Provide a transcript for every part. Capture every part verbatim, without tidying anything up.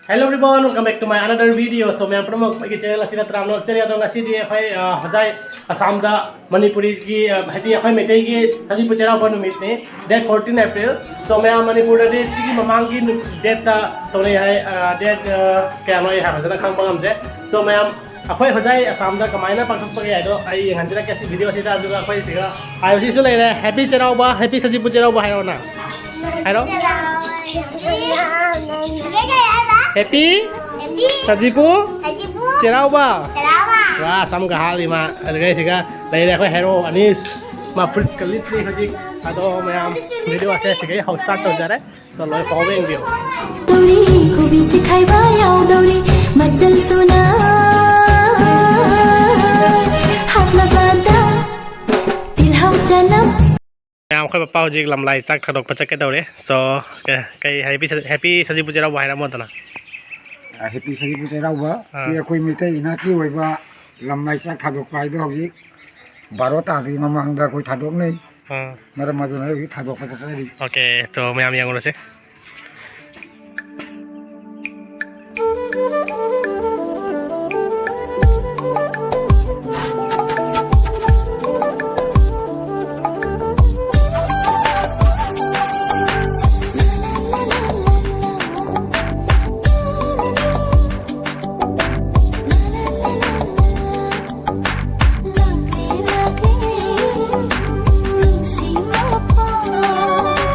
Hello everyone, welcome back to my another video. So ꯃꯌꯥꯝ ꯄꯨꯝꯅꯃꯛ ꯑꯩꯒꯤ ꯆꯦꯅꯦꯜ ꯑꯁꯤꯗ ꯇꯔꯥꯝꯅ ꯑꯣꯛꯆꯔꯤ꯫ ꯑꯗꯣ ꯉꯁꯤꯗꯤ ꯑꯩꯈꯣꯏ ꯑ, ꯍꯣꯖꯥꯏ ꯑꯁꯥꯝꯗ ꯃꯅꯤꯄꯨꯔꯤꯒꯤ ꯑ, ꯍꯥꯏꯗꯤ ꯑꯩꯈꯣꯏ ꯃꯩꯇꯩꯒꯤ ꯁꯖꯤꯕꯨ ꯆꯩꯔꯥꯎꯕ ꯅꯨꯃꯤꯠꯅꯤ, date fourteen April. So ꯃꯌꯥꯝ ꯃꯅꯤꯄꯨꯔꯗꯗꯤ ꯁꯤꯒꯤ ꯃꯃꯥꯡꯒꯤ ꯗꯦꯠꯇ ꯇꯧꯅꯩ ꯍꯥꯏ꯫ ꯗꯦꯠ ꯀꯌꯥꯅꯣ ꯑꯩ ꯍꯥꯏ ꯐꯖꯅ ꯈꯪꯕ ꯉꯝꯗ꯭ꯔꯦ꯫ So ꯃꯌꯥꯝ ꯑꯩꯈꯣꯏ ꯍꯣꯖꯥꯏ ꯑꯁꯥꯝꯗ ꯀꯃꯥꯏꯅ ꯄꯥꯡꯊꯣꯛꯄꯒꯦ ꯍꯥꯏꯗꯣ ꯑꯩ ꯌꯦꯡꯍꯟꯖꯔꯛꯀꯦ ꯁꯤ ꯚꯤꯗꯤꯑꯣꯁꯤꯗ꯫ ꯑꯗꯨꯒ ꯑꯩꯈꯣꯏ ꯁꯤꯒ ꯍꯥꯏꯌꯣ, ꯁꯤꯁꯨ ꯂꯩꯔꯦ꯫ ꯍꯦꯄꯤ ꯆꯩꯔꯥꯎꯕ, ꯍꯦꯄꯤ ꯁꯖꯤꯕꯨ ꯆꯩꯔꯥꯎꯕ ꯍꯥꯏꯔꯣꯅ꯫ ꯍꯥꯏꯔꯣ꯫ ꯍꯦꯄꯤ ꯁꯖꯤꯕꯨ ꯆꯩꯔꯥꯎꯕ꯫ ꯋꯥ, ꯁꯝꯒ ꯍꯥꯠꯂꯤ ꯃꯥ꯫ ꯑꯗꯨꯒ ꯁꯤꯒ ꯂꯩꯔꯦ ꯑꯩꯈꯣꯏ ꯍꯦꯔꯣ ꯑꯅꯤꯁ꯫ ꯃꯥ ꯐꯨꯔꯤꯠꯀ ꯂꯤꯠꯂꯤ ꯍꯧꯖꯤꯛ꯫ ꯑꯗꯣ ꯃꯌꯥꯝ, ꯚꯤꯗꯤꯑꯣꯁꯦ ꯁꯤꯒꯩ ꯍꯧ ꯁ꯭ꯇꯥꯔꯠ ꯇꯧꯖꯔꯦ꯫ ꯆꯠꯂꯣ, ꯐꯥꯎꯕ ꯌꯦꯡꯕꯤꯌꯨ꯫ ꯇꯧꯔꯤ, ꯀꯣꯕꯤ ꯆꯤꯈꯥꯏꯕ ꯌꯥꯎꯗꯧꯔꯤ, ꯃꯆꯜꯁꯨꯅ ꯍꯥꯞꯂꯕꯗ ꯇꯤꯜꯍꯧ ꯆꯅꯝ꯫ ꯃꯌꯥꯝ, ꯑꯩꯈꯣꯏ ꯄꯄꯥ ꯍꯧꯖꯤꯛ ꯂꯝꯂꯥꯏ ꯆꯥꯛ ꯊꯥꯗꯣꯛꯄ ꯆꯠꯀꯦ ꯇꯧꯔꯦ꯫ So, ꯀ-, ꯀꯩ ꯍꯦꯄꯤ ꯁ-, ꯍꯦꯄꯤ ꯁꯖꯤꯕꯨ ꯆꯩꯔꯥꯎꯕ ꯍꯥꯏꯔꯝꯃꯣꯗꯅ꯫ ꯑ, ꯍꯦꯄꯤ ꯁꯖꯤꯕꯨ ꯆꯩꯔꯥꯎꯕ꯫ ꯑꯥ꯫ ꯁꯤ ꯑꯩꯈꯣꯏ ꯃꯩꯇꯩ ꯏꯅꯥꯠꯀꯤ ꯑꯣꯏꯕ ꯂꯝꯂꯥꯏ ꯆꯥꯛ ꯊꯥꯗꯣꯛꯄ ꯍꯥꯏꯗꯣ ꯍꯧꯖꯤꯛ ꯕꯥꯔꯣ ꯇꯥꯗ꯭ꯔꯤ ꯃꯃꯥꯡꯗ ꯑꯩꯈꯣꯏ ꯊꯥꯗꯣꯛꯅꯩ꯫ ꯑꯥ꯫ ꯃꯔꯝ ꯑꯗꯨꯅ ꯑꯩ ꯍꯧꯖꯤꯛ ꯊꯥꯗꯣꯛꯄ ꯆꯠꯆꯔꯤ꯫ OK, so ꯃꯌꯥꯝ ꯌꯦꯡꯉꯨꯔꯁꯤ꯫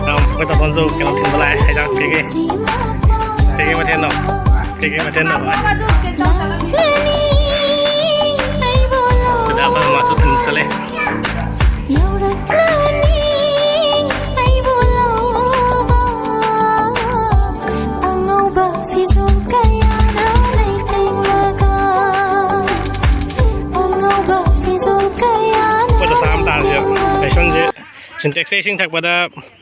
ꯑꯩꯈꯣꯏ ꯇꯥꯃꯣꯁꯨ ꯀꯩꯅꯣ ꯊꯤꯟꯕ ꯂꯥꯛꯑꯦ, ꯍꯩꯖꯥꯡ ꯀꯩꯀꯩ, ꯀꯩꯀꯩ ꯃꯊꯦꯜꯅꯣ? ꯀꯩꯀꯩ ꯃꯊꯦꯜꯅꯣ? ꯑꯗ ꯑꯩꯈꯣꯏ ꯃꯃꯥꯁꯨ ꯊꯤꯟꯕ ꯆꯠꯂꯦ꯫ ꯌꯧꯔꯛꯂꯅꯤ ꯑꯩꯕꯨ ꯂꯧꯕ, ꯑꯉꯧꯕ ꯐꯤꯖꯣꯜ ꯀꯌꯥꯅ ꯂꯩꯇꯦꯡꯂꯒ, ꯑꯉꯧꯕ ꯐꯤꯖꯣꯜ ꯀꯌꯥꯅ ꯑꯩꯈꯣꯏꯗ ꯆꯥ ꯑꯃ ꯇꯥꯔꯁꯦ꯫ ꯂꯩꯇꯦꯡꯂꯒ꯫ ꯂꯥꯏꯁꯣꯟꯁꯦ ꯁꯤꯟꯇꯦꯛꯁꯇ ꯏꯁꯤꯡ ꯊꯛꯄꯗ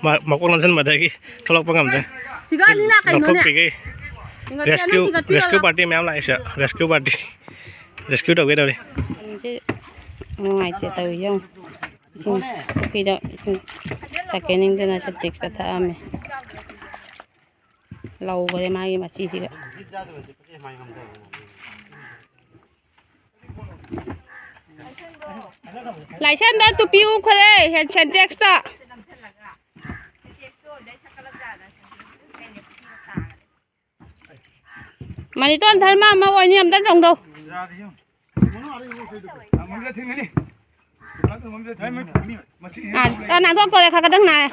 ꯃ-, ꯃꯀꯣꯛ ꯅꯝꯁꯤꯟꯕꯗꯒꯤ ꯊꯣꯛꯂꯛꯄ ꯉꯝꯗ꯭ꯔꯦ꯫ ꯁꯤꯒ ꯑꯅꯤꯅ ꯀꯩꯅꯣꯅꯦ? ꯂꯧꯊꯣꯛꯄꯤꯒꯦ꯫ ꯁꯤꯒ ꯑꯅꯤ rescue, ꯊꯤꯒꯠꯄꯤꯔꯒ꯫ Rescue party ꯃꯌꯥꯝ ꯂꯥꯛꯑꯦ ꯁꯤꯗ꯫ Rescue party꯫ Rescue ꯇꯧꯒꯦ ꯇꯧꯔꯤ꯫ ꯑꯅꯤꯁꯦ ꯅꯨꯡꯉꯥꯏꯇꯦ ꯇꯧꯔꯤꯁꯦ ꯌꯦꯡꯉꯨ꯫ ꯏꯁꯤꯡ ꯄꯨꯈ꯭ꯔꯤꯗ ꯏꯁꯤꯡ ꯇꯥꯛꯀꯦꯅꯤꯡꯗꯅ ꯁꯤꯟꯇꯦꯛꯁꯇ ꯊꯛꯑꯝꯃꯦ꯫ ꯂꯧꯈꯔꯦ ꯃꯥꯒꯤ ꯃꯆꯤꯁꯤꯒ꯫ ꯂꯥꯏꯁꯦꯟꯗ ꯇꯨꯄꯤ ꯎꯞꯈꯔꯦ ꯁꯦꯟꯇꯦꯛꯁꯇ꯫ ꯃꯅꯤꯇꯣꯟ ꯙꯔꯃ ꯑꯃ ꯑꯣꯏꯅꯤ, ꯑꯝꯇ ꯆꯣꯡꯗꯧ꯫ ꯑꯥ, ꯑꯥ, ꯅꯥꯟꯊꯣꯛꯇꯣꯔꯦ, ꯈꯔ ꯈꯛꯇꯪ ꯅꯥꯔꯦ꯫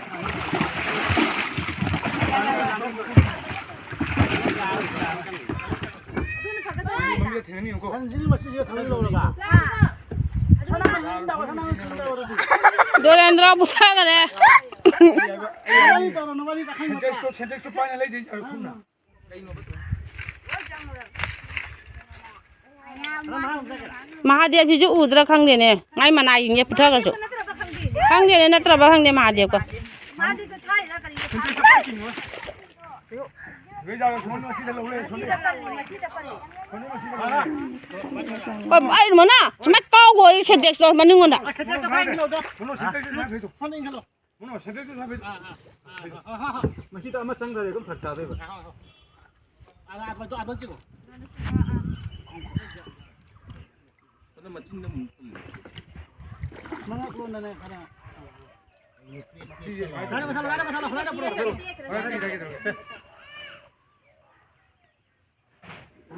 ꯗꯣꯔꯦꯟꯗ꯭ꯔ ꯄꯨꯊꯈꯔꯦ꯫ ꯁꯦꯟꯇꯦꯛꯁꯇꯣ, ꯁꯦꯟꯇꯦꯛꯁꯇꯣ ꯄꯥꯏꯅ ꯂꯩꯗꯣꯏ ꯈꯨꯠꯅ꯫ ꯃꯍꯥꯗꯦꯕꯁꯤꯁꯨ ꯎꯗ꯭ꯔꯥ ꯈꯪꯗꯦꯅꯦ, ꯃꯥꯏ ꯃꯅꯥꯏꯁꯤꯡꯁꯦ ꯄꯨꯊꯈ꯭ꯔꯁꯨ꯫ ꯈꯪꯗꯦꯅꯦ, ꯅꯠꯇ꯭ꯔꯕ ꯈꯪꯗꯦ ꯃꯍꯥꯗꯦꯕꯀ꯫ ꯑꯩ ꯃꯅꯥ ꯁꯨꯃꯥꯏꯅ ꯀꯥꯎꯒꯣ, ꯑꯩ ꯁꯦꯟꯇꯦꯛꯁꯇꯣ ꯃꯅꯤꯡꯉꯣꯟꯗ꯫ ꯃꯁꯤꯗ ꯑꯃ ꯆꯪꯈ꯭ꯔꯗꯤ ꯑꯗꯨꯝ ꯐꯔꯛ ꯇꯥꯗꯣꯏꯕ꯫ ꯑꯗꯣ ꯃꯆꯤꯟꯗ ꯑꯃꯨꯛ ꯎꯝ꯫ ꯃꯉꯛꯂꯣꯝꯗꯅꯦ ꯈꯔ꯫ ꯃꯆꯤꯟꯁꯦ ꯁꯨꯃꯥꯏꯅ ꯇꯧꯔꯒ ꯑꯗꯨꯃꯥꯏꯅ ꯇꯧꯔ ꯑꯗꯨꯝ,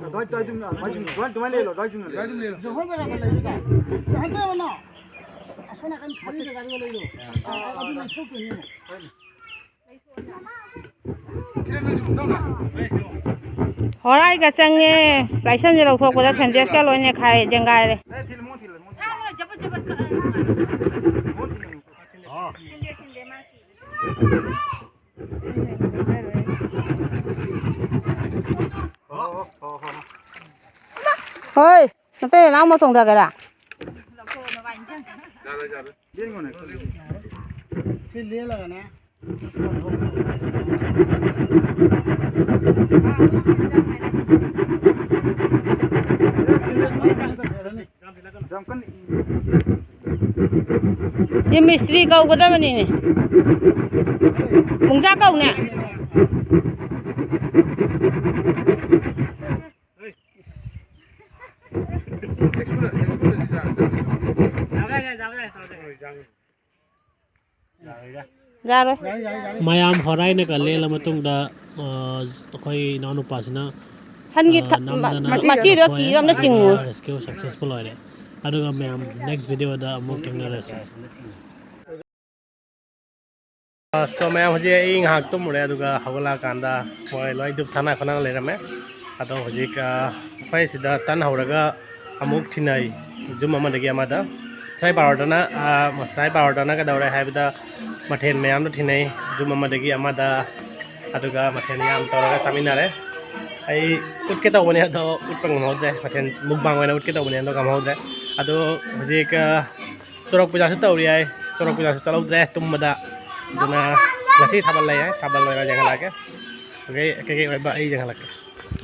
ꯑꯗꯨꯃꯥꯏꯅ ꯑꯗꯨꯝ, ꯑꯗꯨꯃꯥꯏꯅ ꯂꯩꯔꯣ, ꯑꯗꯨꯃꯥꯏꯅ ꯆꯨꯝꯅ ꯂꯩꯔꯣ꯫ ꯑꯗꯨꯝ ꯂꯩꯔꯣ꯫ ꯖꯣꯍꯣꯔ ꯖꯒꯥꯗ ꯂꯩꯔꯣ ꯇꯥꯏ꯫ ꯖꯣꯍꯣꯔ ꯇꯧꯔꯣ ꯅꯪ꯫ ꯑꯁꯣꯝ ꯅꯥꯀꯟ ꯊꯥꯔꯤ ꯖꯒꯥꯗꯨꯒ ꯂꯩꯔꯣ꯫ ꯑ, ꯑꯗꯨ ꯂꯩꯊꯣꯛꯇꯣꯏꯅꯦ ꯑꯃꯨꯛ꯫ ꯍꯣꯔꯥꯏꯒ ꯆꯪꯉꯦ꯫ ꯂꯥꯏꯁꯟꯁꯦ ꯂꯧꯊꯣꯛꯄꯗ ꯁꯦꯟꯗꯦꯁꯀ ꯂꯣꯏ ꯅꯦꯈꯥꯏ ꯖꯦꯡꯒꯥꯏꯔꯦ꯫ ꯍꯣꯏ, ꯅꯇꯩ ꯅꯅꯥꯎ ꯑꯃ ꯆꯣꯡꯊꯒꯦꯔꯥ? ꯁꯤ ꯂꯦꯜꯂꯒꯅꯦ꯫ ꯁꯤ ꯃꯤꯁꯇ꯭ꯔꯤ ꯀꯧꯒꯗꯕꯅꯤꯅꯦ꯫ ꯄꯨꯡꯖꯥ ꯀꯧꯅꯦ꯫ ꯌꯥꯔꯣꯏ꯫ ꯃꯌꯥꯝ ꯍꯣꯔꯥꯏꯅꯒ ꯂꯦꯜꯂ ꯃꯇꯨꯡꯗ, ꯑ, ꯑꯩꯈꯣꯏ ꯏꯅꯥꯎꯅꯨꯄꯥꯁꯤꯅ, ꯁꯟꯒꯤ ꯑ, ꯊ-, ꯅꯝꯗꯅ ꯃ-, ꯃꯆꯤꯗꯣ ꯃꯈꯣꯏ ꯀꯤꯔ ꯑꯝꯇ ꯆꯤꯡꯉꯨ꯫ ꯑꯗꯨꯒ rescue successful ꯑꯣꯏꯔꯦ꯫ ꯑꯗꯨꯒ ꯃꯌꯥꯝ next video ꯗ ꯑꯃꯨꯛ ꯊꯦꯡꯅꯔꯁꯤ꯫ ꯑ, so ꯃꯌꯥꯝ, ꯍꯧꯖꯤꯛ ꯑꯩ ꯉꯥꯏꯍꯥꯛ ꯇꯨꯝꯃꯨꯔꯦ, ꯑꯗꯨꯒ ꯍꯧꯒꯠꯂꯛꯑꯀꯥꯟꯗ ꯃꯣꯏ ꯂꯣꯏ ꯙꯨꯞ ꯊꯥꯅ ꯈꯣꯠꯅ ꯂꯩꯔꯝꯃꯦ꯫ ꯑꯗꯣ ꯍꯧꯖꯤꯛ, ꯑ, ꯑꯩꯈꯣꯏ ꯁꯤꯗ ꯇꯟ ꯍꯧꯔꯒ ꯑꯃꯨꯛ ꯊꯤꯅꯩ, ꯌꯨꯝ ꯑꯃꯗꯒꯤ ꯑꯃꯗ꯫ ꯉꯁꯥꯏ ꯕꯥꯔꯣꯗꯅ, ꯑ, ꯉꯁꯥꯏ ꯕꯥꯔꯣꯗꯅ ꯀꯩꯗꯧꯔꯦ ꯍꯥꯏꯕꯗ, ꯃꯊꯦꯜ ꯃꯌꯥꯝꯗꯣ ꯊꯤꯅꯩ, ꯌꯨꯝ ꯑꯃꯗꯒꯤ ꯑꯃꯗ, ꯑꯗꯨꯒ ꯃꯊꯦꯜ ꯌꯥꯝ ꯇꯧꯔꯒ ꯆꯥꯃꯤꯟꯅꯔꯦ꯫ ꯑꯩ ꯎꯠꯀꯦ ꯇꯧꯕꯅꯦ, ꯑꯗꯣ ꯎꯠꯄ ꯉꯝꯍꯧꯗ꯭ꯔꯦ, ꯃꯊꯦꯜ mukbang ꯑꯣꯏꯅ ꯎꯠꯀꯦ ꯇꯧꯕꯅꯦ, ꯑꯗꯣ ꯉꯝꯍꯧꯗ꯭ꯔꯦ꯫ ꯑꯗꯣ ꯍꯧꯖꯤꯛ, ꯑ, ꯆꯣꯔꯣꯛ ꯄꯨꯖꯥꯁꯨ ꯇꯧꯔꯤ ꯍꯥꯏ, ꯆꯣꯔꯣꯛ ꯄꯨꯖꯥꯁꯨ ꯆꯠꯍꯧꯗ꯭ꯔꯦ ꯇꯨꯝꯕꯗ꯫ ꯑꯗꯨꯅ ꯉꯁꯤ ꯊꯥꯕꯜ ꯂꯩ ꯍꯥꯏ, ꯊꯥꯕꯜ ꯂꯣꯏꯔ ꯌꯦꯡꯍꯜꯂꯛꯑꯒꯦ꯫ ꯑꯣꯀꯦ, ꯀꯩꯀꯩ ꯑꯣꯏꯕ ꯑꯩ ꯌꯦꯡꯍꯜꯂꯛꯀꯦ꯫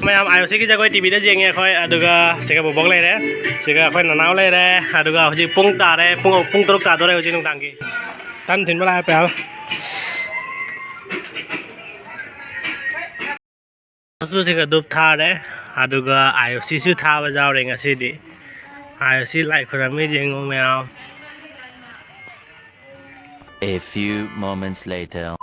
ꯃꯌꯥꯝ, ꯑꯥꯏ ꯑꯣ ꯁꯤꯒꯤ ꯖꯒꯣꯏ ꯇꯤꯚꯤꯗ ꯌꯦꯡꯉꯦ ꯑꯩꯈꯣꯏ, ꯑꯗꯨꯒ ꯁꯤꯒ ꯕꯣꯕꯣꯛ ꯂꯩꯔꯦ, ꯁꯤꯒ ꯑꯩꯈꯣꯏ ꯅꯅꯥꯎ ꯂꯩꯔꯦ, ꯑꯗꯨꯒ ꯍꯧꯖꯤꯛ ꯄꯨꯡ ꯇꯥꯔꯦ, ꯄꯨꯡ, ꯄꯨꯡ ꯇꯔꯨꯛ ꯇꯥꯗꯣꯔꯦ ꯍꯧꯖꯤꯛ ꯅꯨꯡꯗꯥꯡꯒꯤ꯫ ꯇꯟ ꯊꯤꯟꯕ ꯂꯥꯛꯑꯦ ꯄꯌꯥꯜ꯫ ꯁꯤꯒ ꯙꯨꯞ ꯊꯥꯔꯦ, ꯑꯗꯨꯒ ꯑꯥꯏ ꯑꯣ ꯁꯤꯁꯨ ꯊꯥꯕ ꯌꯥꯎꯔꯦ ꯉꯁꯤꯗꯤ꯫ ꯑꯥꯏ ꯑꯣ ꯁꯤ ꯂꯥꯏ ꯈꯨꯔꯝꯃꯤ ꯌꯦꯡꯉꯨ ꯃꯌꯥꯝ꯫ A few moments later.